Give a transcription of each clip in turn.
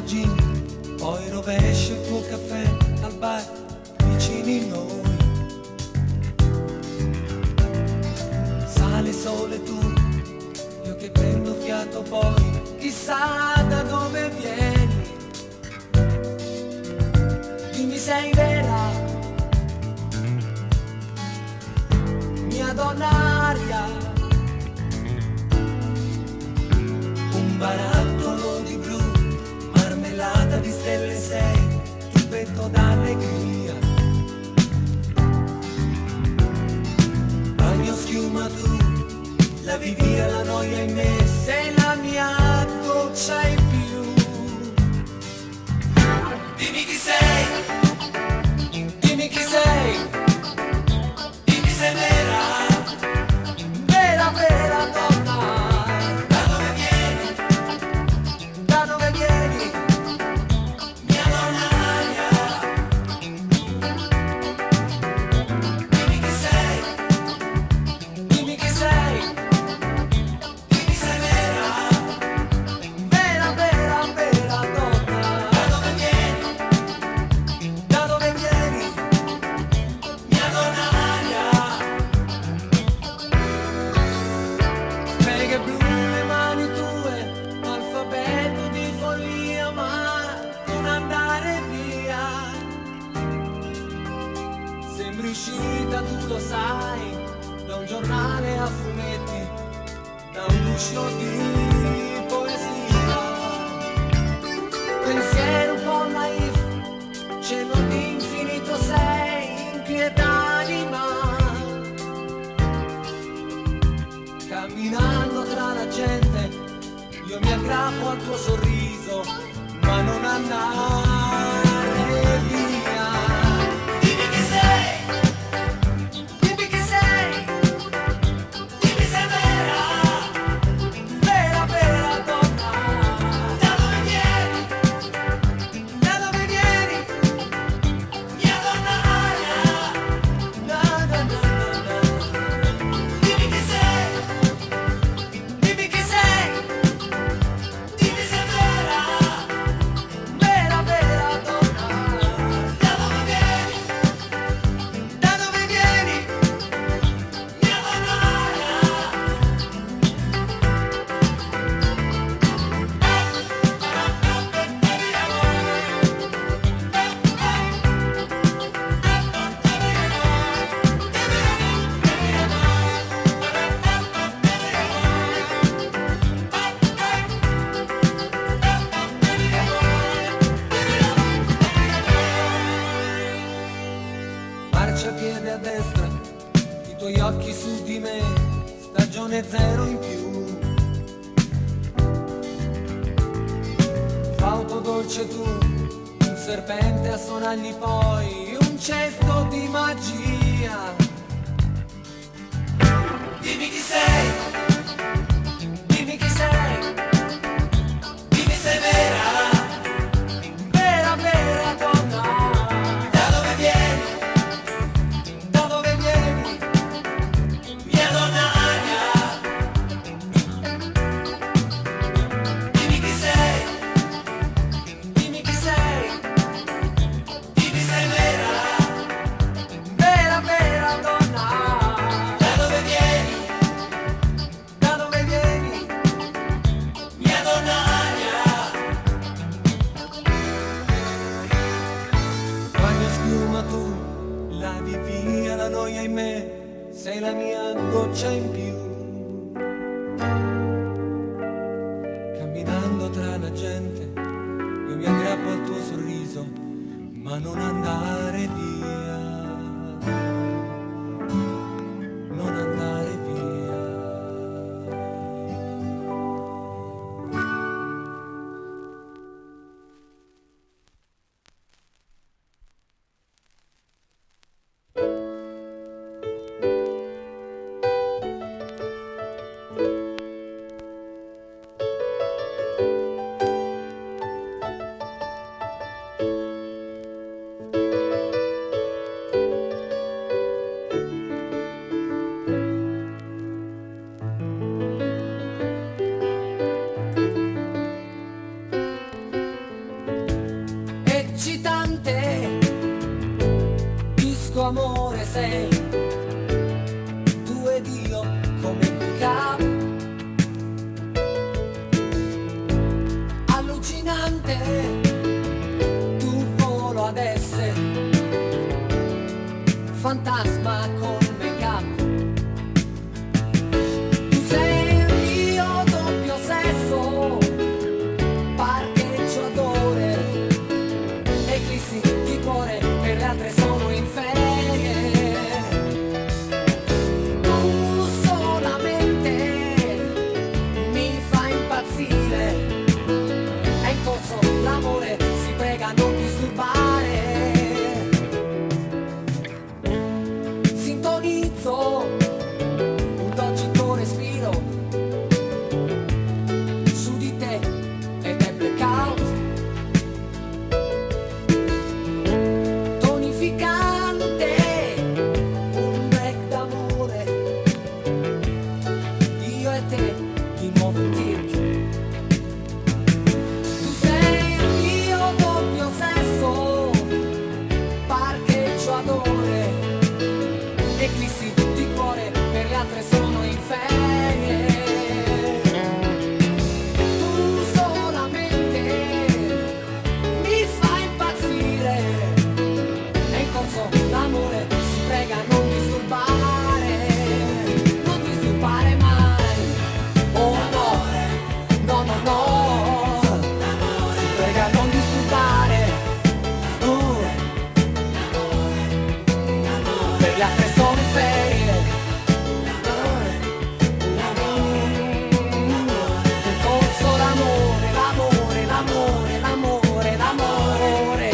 e gin, poi rovesci il tuo caffè al bar vicini noi. Sale sole tu, io che prendo fiato poi, chissà da dove vieni. Dimmi sei vera, mia donna aria. Un barattolo di blu, marmellata di stelle sei, tubetto d'allegria. Bagno schiuma tu, lavi via la noia in me, sei la mia goccia in più. Dimmi chi sei, dimmi chi sei, dimmi se è vera, vera, vera donna. Da dove vieni? Da dove vieni? Mia donna aria. Dimmi chi sei, dimmi chi sei, dimmi se è vera, vera, vera, vera donna. Da dove vieni? Da dove vieni? Mia donna aria. Streghe blu le mani tue, alfabeto di follia, ma non andare via. Sembri uscita, tu lo sai, da un giornale a fumetti, da un guscio di poesia. Pensiero un po' naif, cielo d'infinito sei, inquieta anima. Camminando tra la gente, io mi aggrappo al tuo sorriso, ma non andare via. Dimmi chi sei, dimmi chi sei, dimmi se è vera, vera, vera donna. Da dove vieni? Da dove vieni? Mia donna aria. Na, na, na, na, na. Dimmi chi sei, dimmi chi sei, dimmi se è vera, vera, vera donna. Da dove vieni? Da dove vieni? Mia donna aria. Marciapiede a destra, i tuoi occhi su di me, stagione zero in più. Flauto dolce tu, un serpente a sonagli poi, un cesto di magia. Dimmi chi sei, dimmi chi sei, dimmi se è vera, vera, vera donna. Da dove vieni? Da dove vieni? Mia donna aria. Dimmi chi sei, dimmi chi sei, dimmi se è vera, vera, vera donna. Da dove vieni? Da dove vieni? Mia donna aria. Bagno schiuma tu, lavi via la noia in me, sei la mia goccia in più. Camminando tra la gente, io mi aggrappo al tuo sorriso, ma non andare via. Non andare via. D'amore sei, tu ed io come pick up. Allucinante, tu volo adesso, fantasma con make up. Tu sei il mio doppio sesso, parcheggio adore, eclissi di cuore, per le altre sono in ferie. Tu solamente mi fai impazzire, è in corso l'amore, si prega non disturbare. Sintonizzo un logico respiro su di te ed è blackout. Tonificante, un break d'amore, io e te di nuovo in tilt. Tu sei il mio doppio sesso, parcheggio adore, eclissi di cuore, per le altre sono in ferie. Tu solamente mi fai impazzire, è in corso l'amore, si prega non disturbare, non disturbare mai. Oh no, no, no, no, si prega non disturbare. Oh. Per le altre sono in ferie. In corso l'amore, l'amore, l'amore, l'amore, l'amore.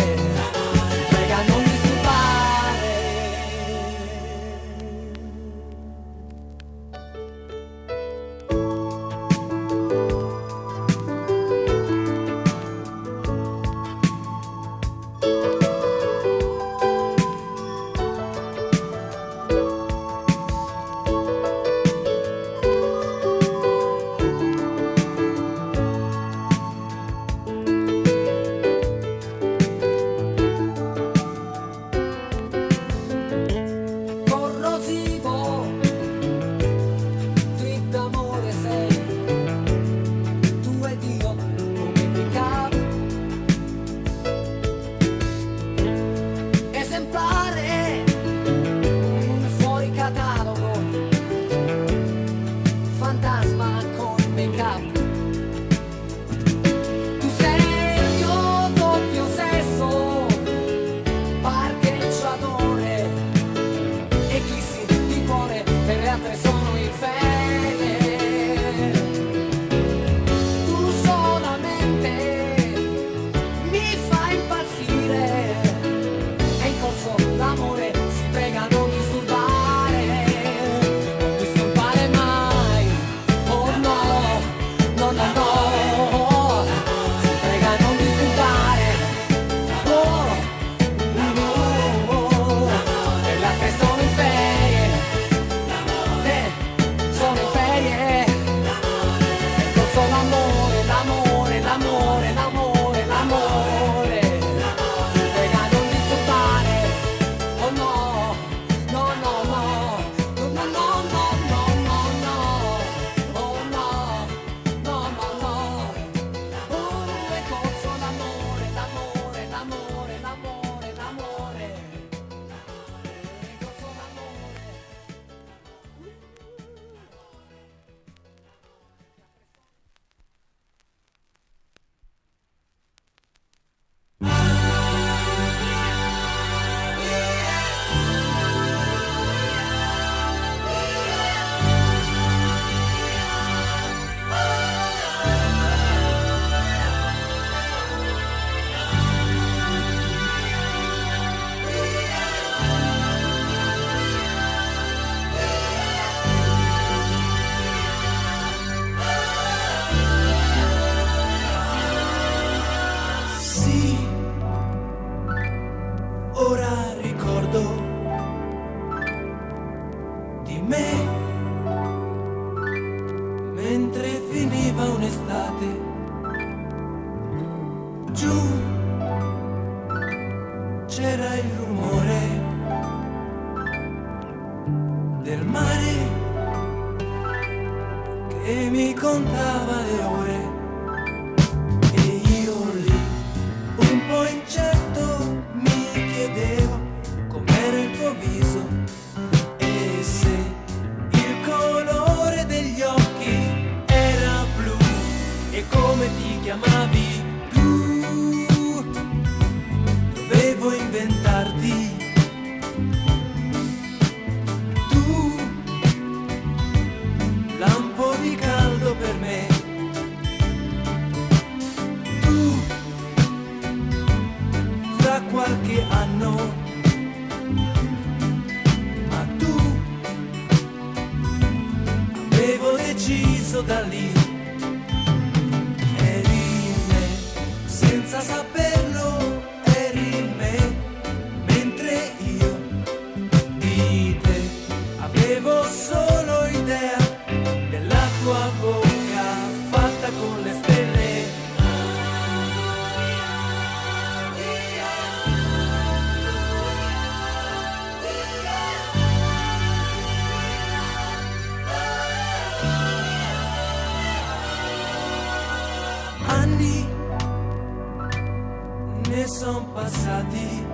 Si prega non disturbare. Corrosivo, trip d'amore sei, tu ed io come pick up. Esemplare, fuori catalogo, fantasma con make up. Tu sei il mio doppio sesso, parcheggio adore, eclissi di cuore, per le altre sono in ferie. Tu solamente mi fai impazzire, è in corso l'amore, si prega non disturbare, non disturbare mai. Oh no, no, no, no, si prega non disturbare. Oh, no, per le altre sono in ferie, sono in ferie. È in corso l'amore, l'amore, l'amore, l'amore, l'amore. Si prega non disturbare. Oh no, no, no, no, no, no, no, no, no, no, oh no, no, no, no. Oh, è in corso l'amore, l'amore, l'amore, l'amore, l'amore. È in corso l'amore. Sì, ora ricordo di me mentre finiva un'estate. Giù c'era il rumore. ripreso da lì. Eri me, senza saperlo, eri me, mentre io di te avevo solo idea della tua bocca fatta con le stelle. Anni ne son passati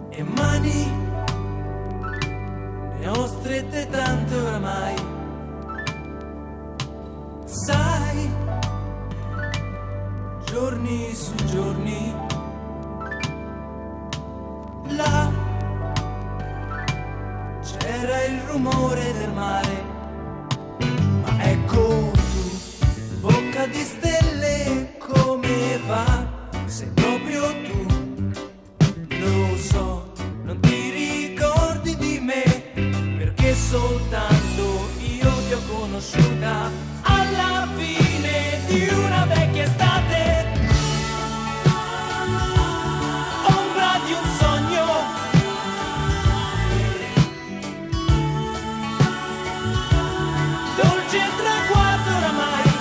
e mani ne ho strette tante oramai. Sai, giorni su giorni, là c'era il rumore del mare, ma ecco tu, bocca di stelle, come va? Sei proprio tu, lo so, non ti ricordi di me, perché soltanto io ti ho conosciuta alla fine di una vecchia estate. Ombra di un sogno, dolce traguardo oramai.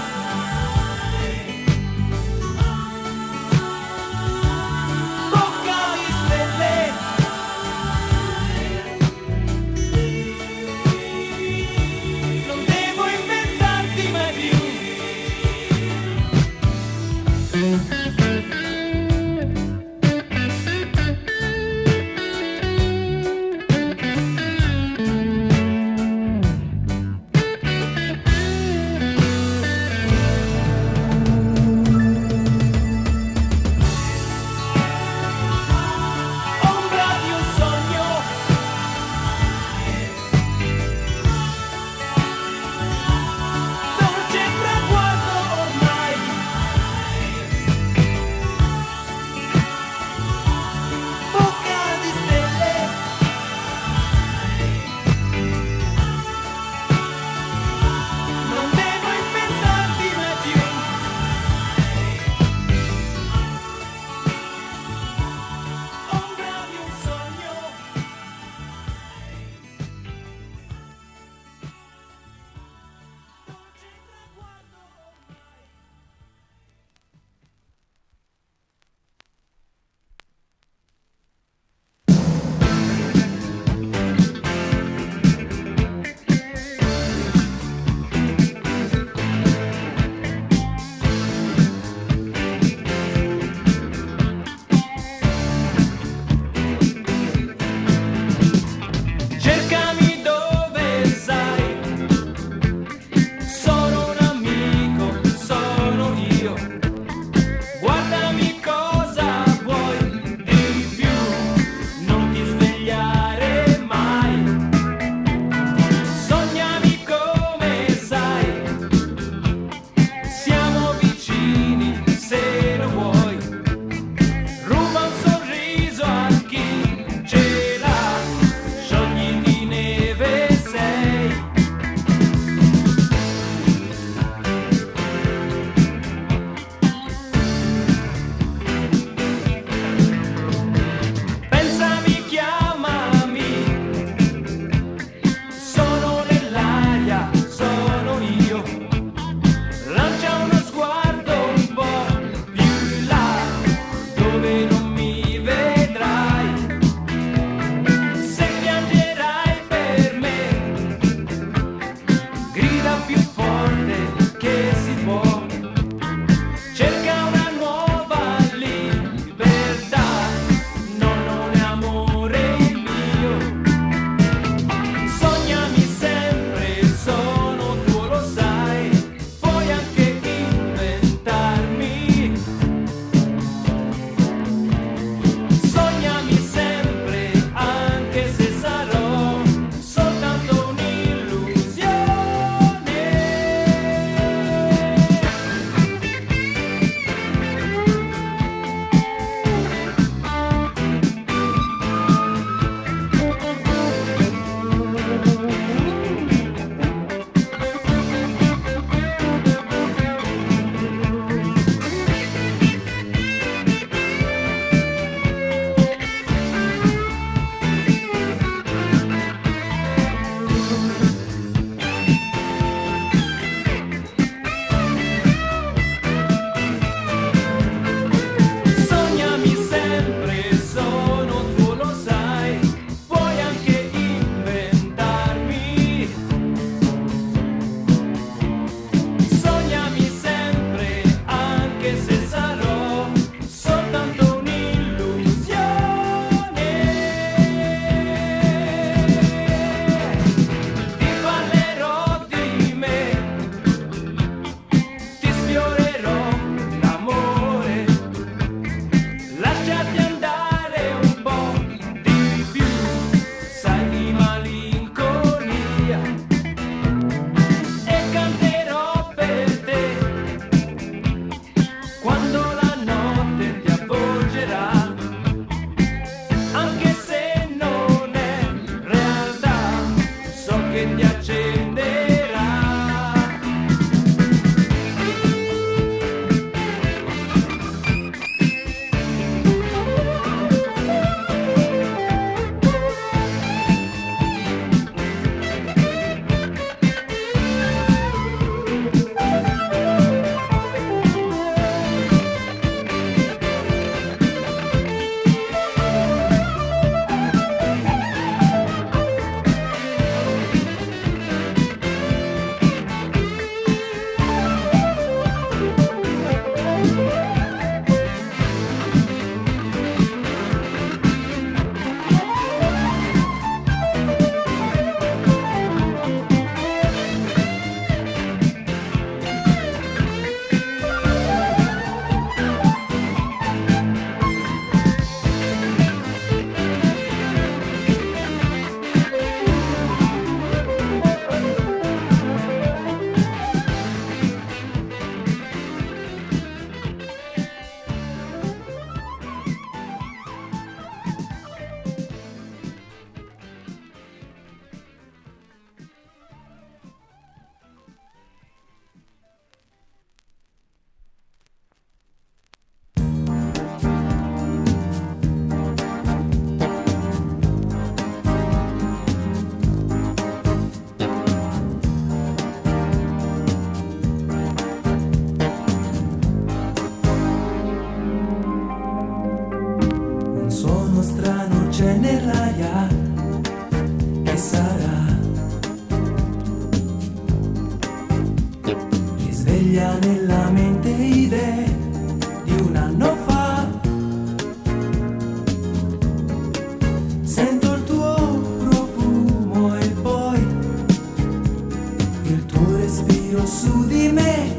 c'è nell'aria che sarà. Risveglia nella mente idee di un anno fa. Sento il tuo profumo e poi il tuo respiro su di me.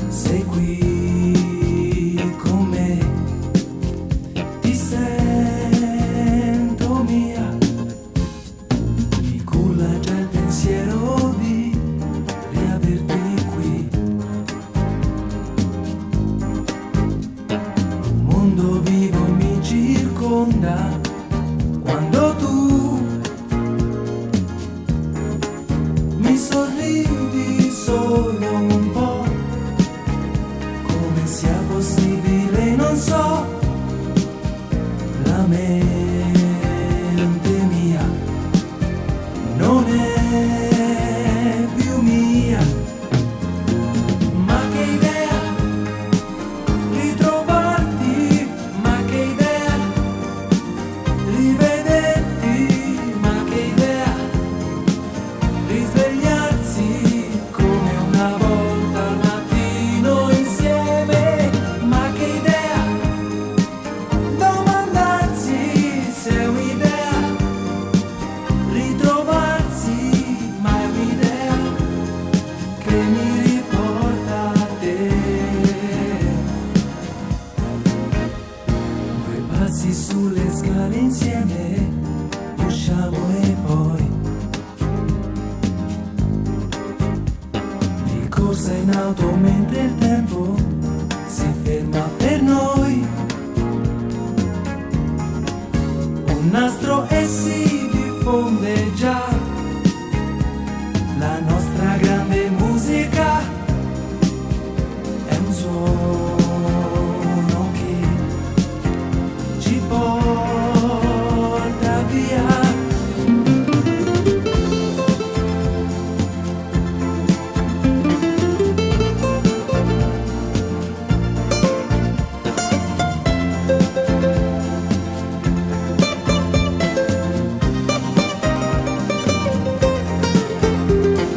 Sei qui con me, ti sento mia, mi culla già il pensiero di riaverti qui. Un mondo vivo mi circonda quando tu mi sorridi solo un po'. Come sia possibile non so, la mente mia non è più mia. Ma che idea ritrovarti, ma che idea rivederti, ma che idea risvegliarsi come una volta al mattino insieme, ma che idea domandarsi se è un'idea ritrovarsi, ma è un'idea che mi riporta a te. Due passi sulle scale insieme, usciamo e poi di corsa in auto mentre il tempo si ferma per noi. Un nastro e si diffonde già la nostra grande musica. È un suono che ci porta via.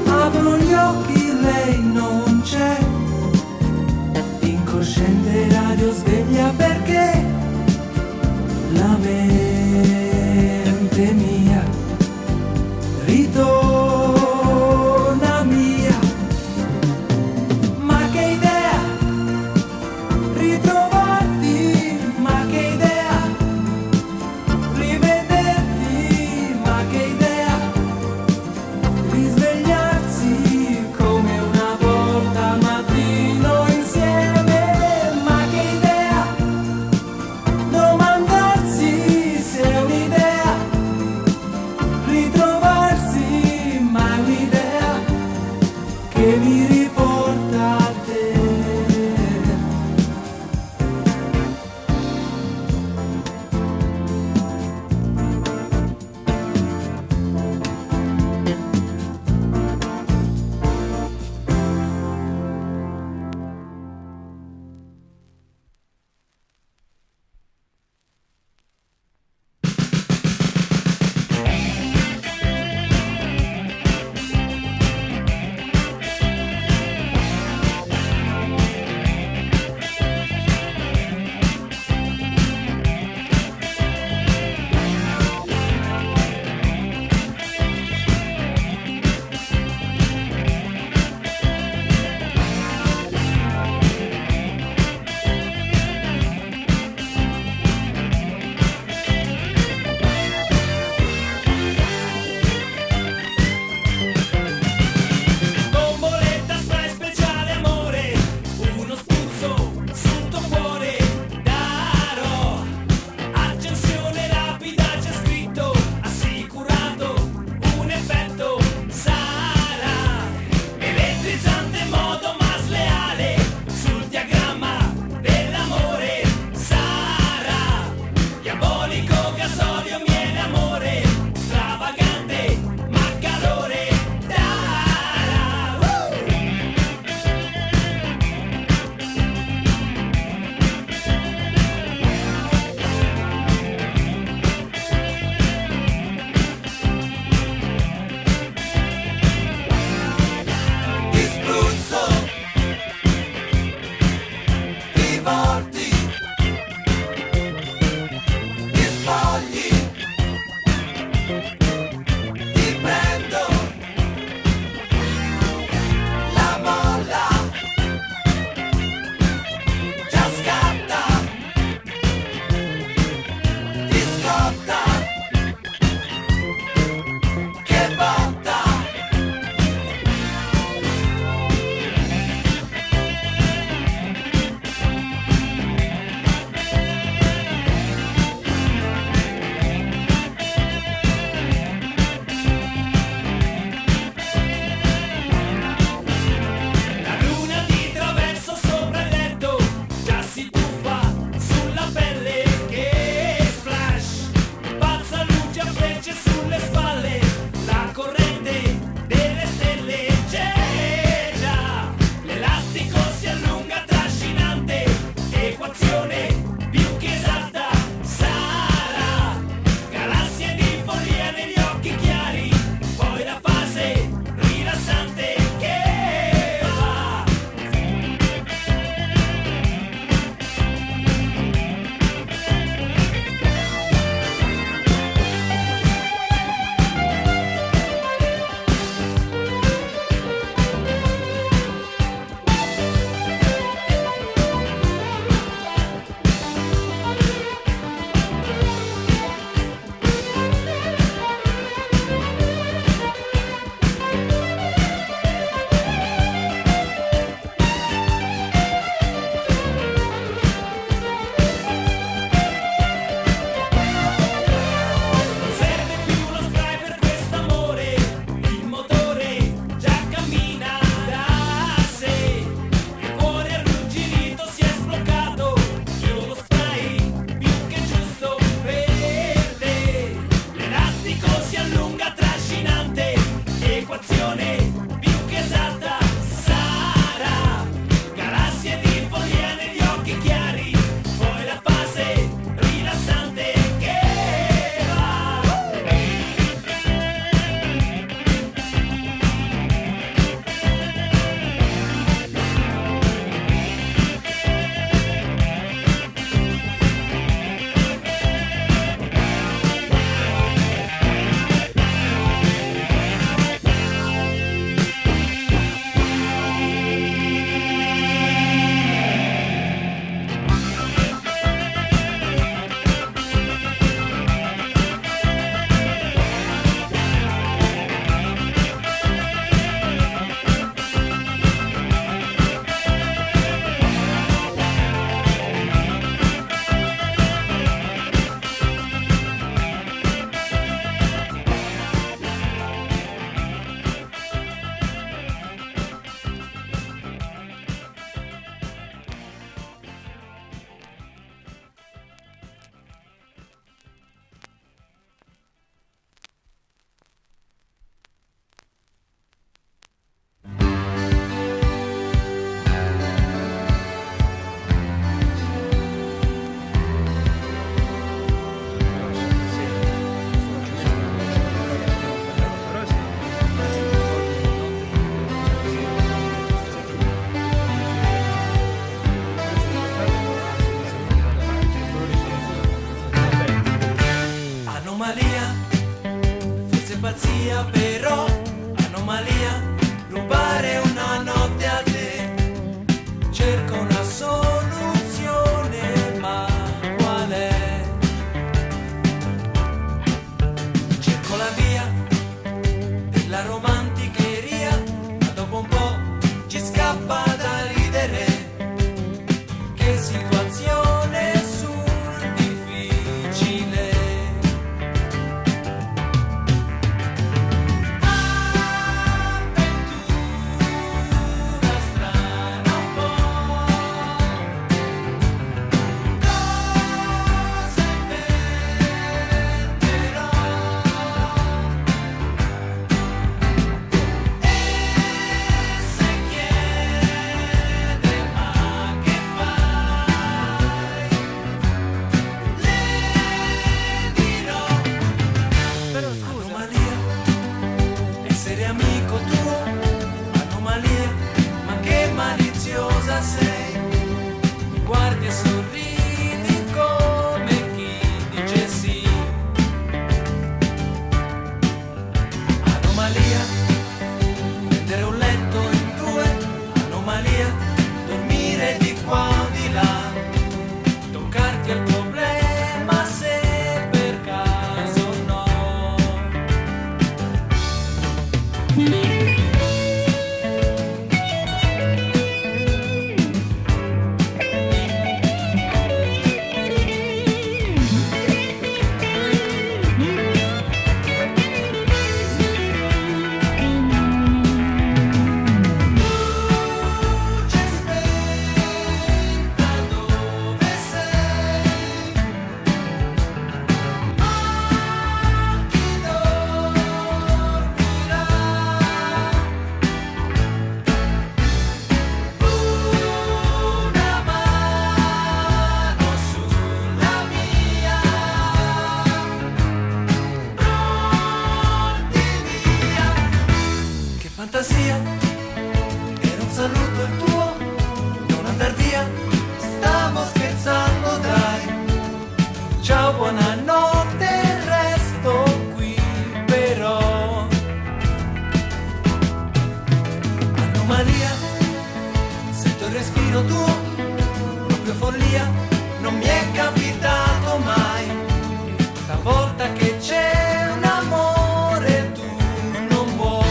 Apro gli occhi, lei non c'è. Incosciente radio sveglia perché la mente mia ritorna mia. Ma che idea ritrovarti, ma che idea rivederti, ma che idea risvegliarsi come una volta al mattino insieme, ma che idea domandarsi pazzia però, anomalia, rubare una notte a te. Cerco una soluzione, ma qual è? Cerco la via della romanticheria, ma dopo un po' ci scappa da ridere. Che situazione sul difficile. Avventura strana un po'. Cosa inventerò? E se chiede ma che fai? Le dirò Però scusa. Anomalia, essere amico tuo, anomalia, ma che maliziosa sei. Mi guardi e sorridi come chi dice sì. Anomalia, prendere un letto in due, anomalia, dormire di qua o di là, toccarti al problema se per caso no. Luce spenta dove sei? Ma chi dormirà? Una mano sulla mia, pronti via. Che fantasia! Era un saluto il tuo, non andar via, stavo scherzando dai. Ciao, buonanotte, resto qui però. Anomalia, sento il respiro tuo, proprio follia, non mi è capitato mai. Stavolta che c'è un amore tu non vuoi.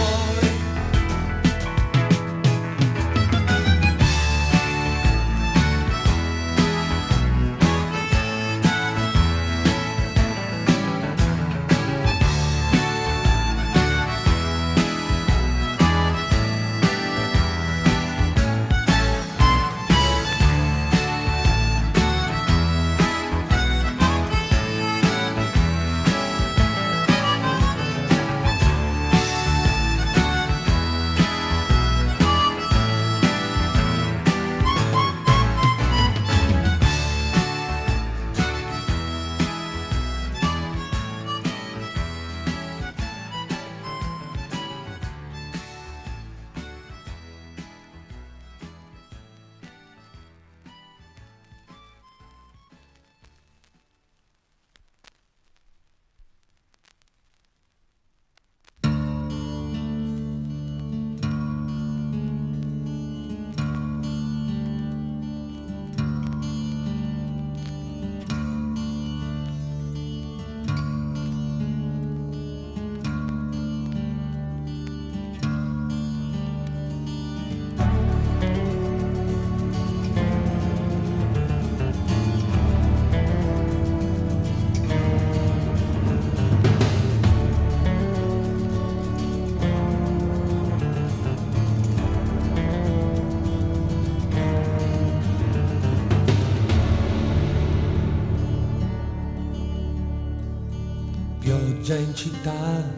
Pioggia in città,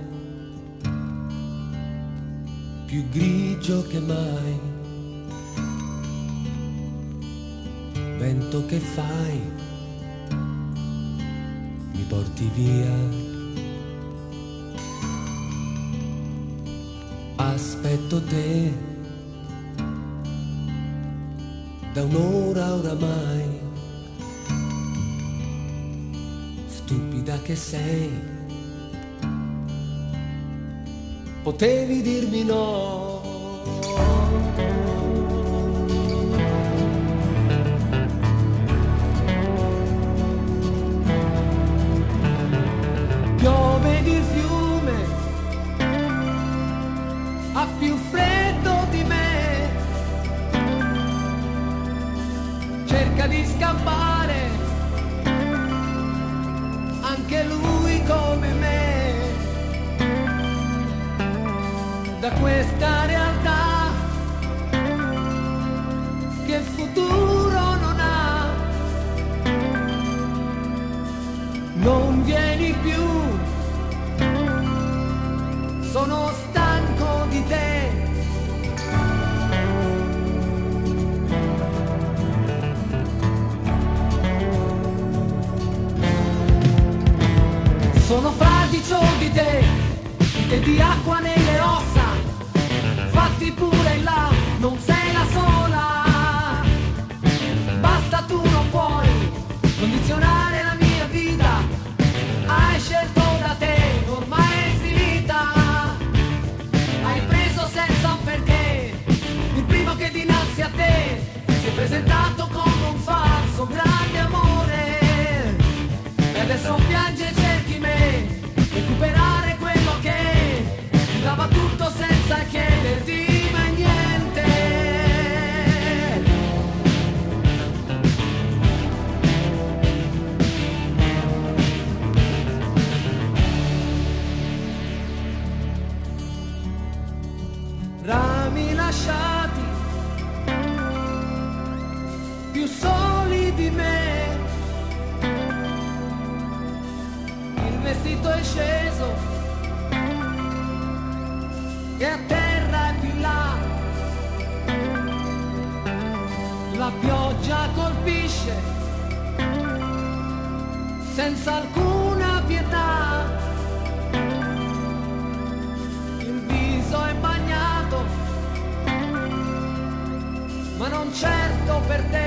più grigio che mai. Vento che fai, mi porti via. Aspetto te da un'ora oramai. Stupida che sei. Potevi dirmi no. Piove ed il fiume ha più freddo di me. Cerca di scappare anche lui come me da questa realtà che futuro non ha. Non vieni più, sono stanco di te. Sono fradicio di te, e di acqua nelle ossa, fatti pure là, non sei la sola. Basta, tu non puoi condizionare la mia vita, hai scelto da te, ormai è finita. Hai preso senza un perché, il primo che dinanzi a te si è presentato come un falso grande amore. E adesso piangi e cerchi me, recuperare quello che ti dava tutto senza chiederti mai niente. Rami lasciati più soli di me. Il vestito è sceso e a terra è più là. La pioggia colpisce senza alcuna pietà. Il viso è bagnato, ma non certo per te.